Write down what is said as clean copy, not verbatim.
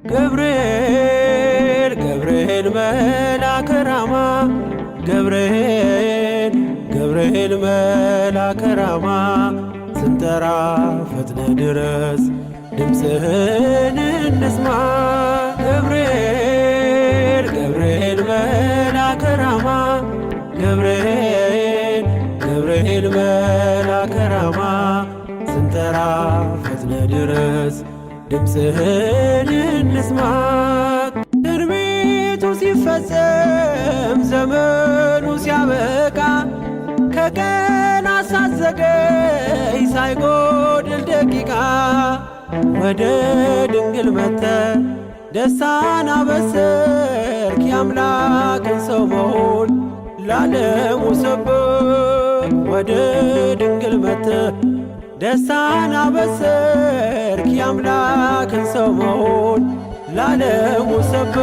ገብርኤል ገብርኤል መልአከ ራማ፣ ገብርኤል ገብርኤል መልአከ ራማ፣ ስንጠራ ፈጥነ ድረስ ድምፅህን እንስማ። ገብርኤል ገብርኤል መልአከ ራማ፣ ገብርኤል ገብርኤል መልአከ ራማ፣ ስንጠራ ፈጥነ ድረስ ድምፅህን እንስማ። ትንቢቱ ሲፈጸም ዘመኑ ሲያበቃ፣ ከቀን ሳትዘገይ ሳይጎድል ደቂቃ፣ ወደ ድንግል መተ ደስታን አበሰርክ፣ የአምላክን ሰው መሆን ላለሙ ሰበክ። ወደ ድንግል መተ ደስታን አበሰርክ፣ የአምላክን ሰው መሆን ላለሙ ሰበክ።